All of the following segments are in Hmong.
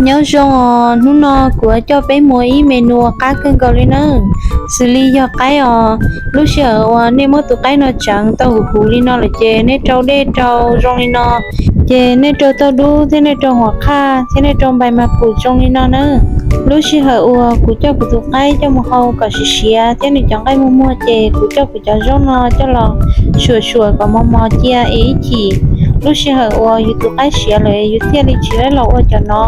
Nyob zoo os, hnub no kuv yuav coj peb mus ib menu qab kawg nkaus li nawb, xws li yog qaib os. Lub sij hawm uas nej muab tus qaib no tseev tau huv huv li no lawm ces nej rau dej rau zoo li no, ces nej rau tauj dub thiab nej rau huam qhaj thiab nej rau npais mas pum zoo li no nawb. Lub sij hawm uas kuv coj kuv tus qaib coj mus hau kom siav siav thiab nws cov nqaij muag muag ces kuv coj kuv cov zaub no coj los suam suam kom mos mos cia es ib chim lub sij hawm uas yus tus qaib siav lawm yus thiaj li tsis tau los ua cov no.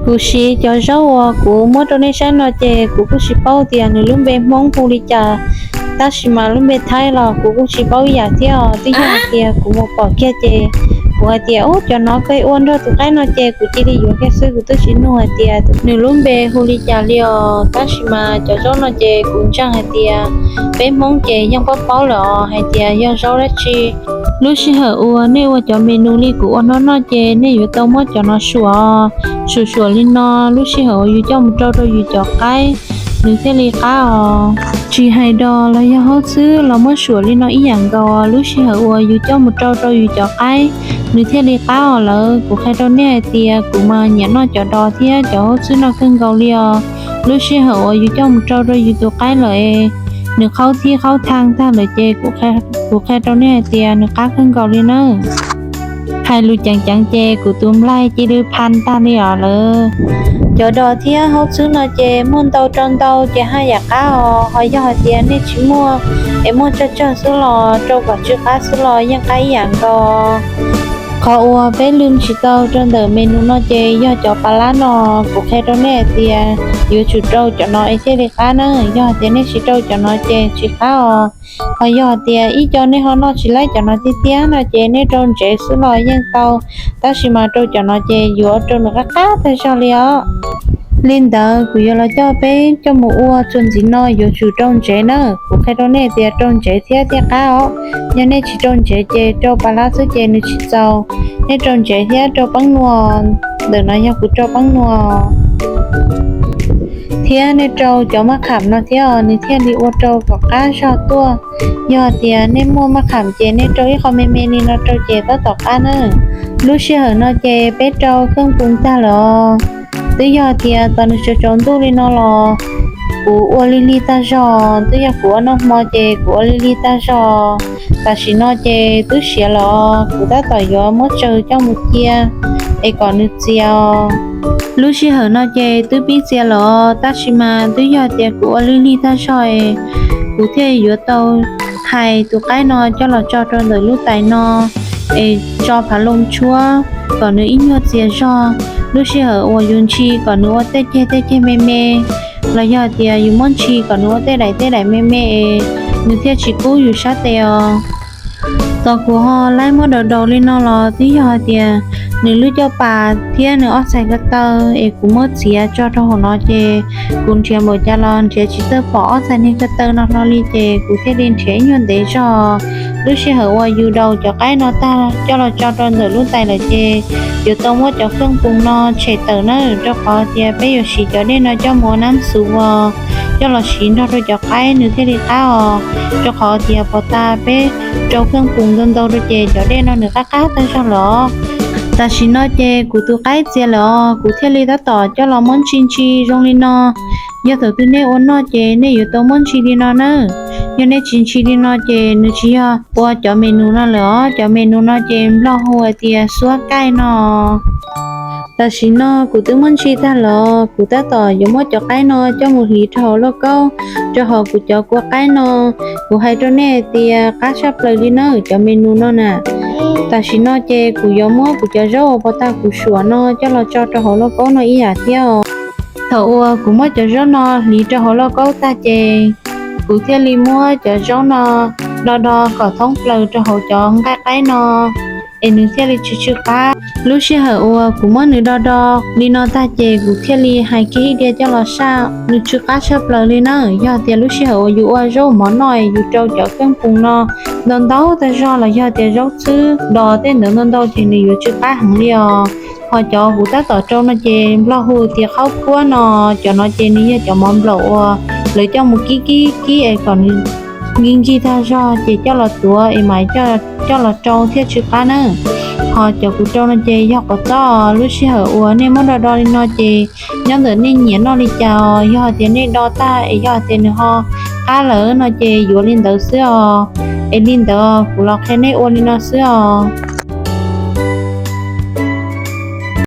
Kuv siv cov zaub uas kuv muab rau nej saib no ces kuv kuj tsis paub tias nws lub npe Hmoob hu li cas, tab sis mas lub npe Thaib los kuv kuj tsis paub ib yam thiab os. Twb yog hais tias kuv mus pom kiag ces kuv hais tias, ub, cov no koj ua nrog tus qaib no ces kuv cia li yuav kiag xwb, kuv twb tsis nug hais tias nws lub npe hu li cas li os. Tab sis mas cov zaub no ces kuv ntseeg hais tias peb Hmoob ces yeej paub paub lawm os hais tias yog zaub dab tsi. Lub sij hawm uas nej ua cov menu li kuv ua no noj ces nej yuav tau muab cov no suam, suam suam li no lub sij hawm uas yus coj mus rau rau yus cov qaib, nws thiaj li qab os. Tsis hais dos los yog haub txhwb los muab suam li no ib yam nkaus, lub sij hawm uas yus coj mus rau rau yus cov qaib, nws thiaj li qab os lawm. Kuv qhia rau nej hais tias kuv mas nyiam noj cov dos thiab cov haub txhwb no kawg nkaus li os. Lub sij hawm uas yus coj mus rau rau yus tus qaib lawm, nws qhaub thib qhaub thaj tag lawm ces kuv qhia rau nej hais tias nws qab kawg nkaus li nawb. Hais lus ceev ceev ces kuv tus nplaig cia li phan tag li os lawm. Cov dos thiab haub txhwb no ces muaj ntau rau ntau ces haj yam qab os, ho yog hais tias nej tsis muaj es muaj tsawg tsawg xwb los rau kom tsw qab xwb los yeej qab ib yam nkaus. Qhov uas peb lwm tsis tau rau ntawm menu no ces yog cov pas lab no, kuv qhia rau nej hais tias yuav tsum rau cov no es thiaj li qab na, yog hais tias nej tsis rau cov no ces tsis qab os. Ho yog hais tias ib co nej ho noj tsis laib cov no tiag tiag no ces nej rau ntsev xwb los yeej tau, tab sis mas rau cov no ces yuav rau nws qab qab tag zog li os. Li ntawd kuv yuav los coj peb coj mus ua txuas ntxiv no yuav tsum rau ntsev na, kuv qhia rau nej tias rau ntsev thiab thiaj qab os, yog nej tsis rau ntsev ces rau pas lab xwb ces nws tsis txaus, nej rau ntsev thiab rau peeb nua, ntawm no yog kuv rau peeb nua thiab nej rau cov maj qham no thiab nws thiaj li ua rau kom qab zog tuaj. Yog tias nej muaj maj qham ces nej rau ib qho me me li no rau ces tab tom qab na. Lub sij hawm no ces peb rau keej pum tag lawm os. Twb yog tias tos nws tsaus tsaus ntuj li no los kuv ua lig lig tag zog, twb yog kuv ua noj hmo ces kuv ua lig lig tag zog. Tam sim no ces twb siav lawm os, kuv tab tom yuav muab tsaws coj mus cia es kom nws txias. Lub sij hawm no ces twb pib txias lawm os, tab sis mas twb yog tias kuv ua lig lig tag zog es kuv thiaj yuav tau hais tus qaib no coj los tso rau ntawm lub tais no es tso phav loo tshuab kom nws ib nyuag txias zog. Lub sij hawm uas yus ntshis kom nws ua tej ceg tej ceg me me, los yog tias yus muab ntshis kom nws ua tej daim tej daim me me, nws thiaj tsis kub yus sab tes os. Tos kuv ho laib muab daus daus li no los twb yog hais tias nws lub caj pas thiab nws ob txhais ko taw es kuv muab txiav tso rau hauv no ces kuv nrhiav npaum cas los nrhiav tsis txawj pom ob txhais niag ko taw no hlo li ces kuv thiaj li nrhiav ib nyuag ntev zog. Lub sij hawm uas yus daus cov qaib no tag coj los tso rau ntawm lub tais lawm ces yuav tau muab cov keej pum no tshem tawm na, rau qhov tias peb yuav siv cov dej no coj mus ua nab xuv os, coj los siv nrog rau cov qaib nws thiaj li qab os. Rau qhov tias pov tas peb rau keej pum ntau ntau rau ces cov dej no nws qab qab tag zog lawm os. Tam sim no ces kuv tus qaib txias lawm os, kuv thiaj li tab tom coj los muab ntshi ntshi zoo li no. Yog thaum twg nej ua noj ces nej yuav tau muab ntshi li no na. Yog nej tsis ntshi li no ces nws tsis yog ua cov menu no lawm os. Cov menu no ces Nplog hu hais tias xuab kaij no. Tam sim no kuv twb muab ntshi tag lawm, kuv tab tom yuav muab cov qaib no coj mus hliv rau hauv lauj kaub, rau hauv kuv cov kua qaib no. Kuv hais rau nej hais tias qab tshaj plaws li na cov menu no na. Tam sim no ces kuv yuav muab kuv cov zaub uas pov tas kuv suam no coj los tso rau hauv lauj kaub no ib yam thiab os. Thaum uas kuv muab cov zaub no hliv rau hauv lauj kaub tag ces kuv thiaj li muab cov zaub no do do kom thoob plaws rau hauv cov nqaij qaib no es nws thiaj li tsw tsw qab. Lub sij hawm uas kuv muab nws do do li no tag ces kuv thiaj li hais kiag ib diav coj los saj, nws tsw qab tshaj plaws li na. Yog tias lub sij hawm uas yus ua zaub mov noj es yus rau cov keeb pum no ntau ntau tag zog los yog tias zaub txhwb dos tej ntawd ntau ntau ces nws yuav tsw qab heev li os. Ho cov kuv tab tom rau no ces Nplog hu tias qhaub khuab no, cov no ces nws yog cov mov nplaum uas lawv coj mus kib kib kib es kom nws nkig nkig tag zog ces coj los tuav es mas coj los rau thiaj tsw qab na. Cov kuv rau no ces yog qhov txob. Lub sij hawm uas nej muab do do li no ces nyob ntawm nej nyiam noj li cas os. Yog hais tias nej do tag es yog hais tias nws ho qab lawm no ces yuav li ntawd xwb os. Es li ntawd kuv los qhia nej ua li no xwb os.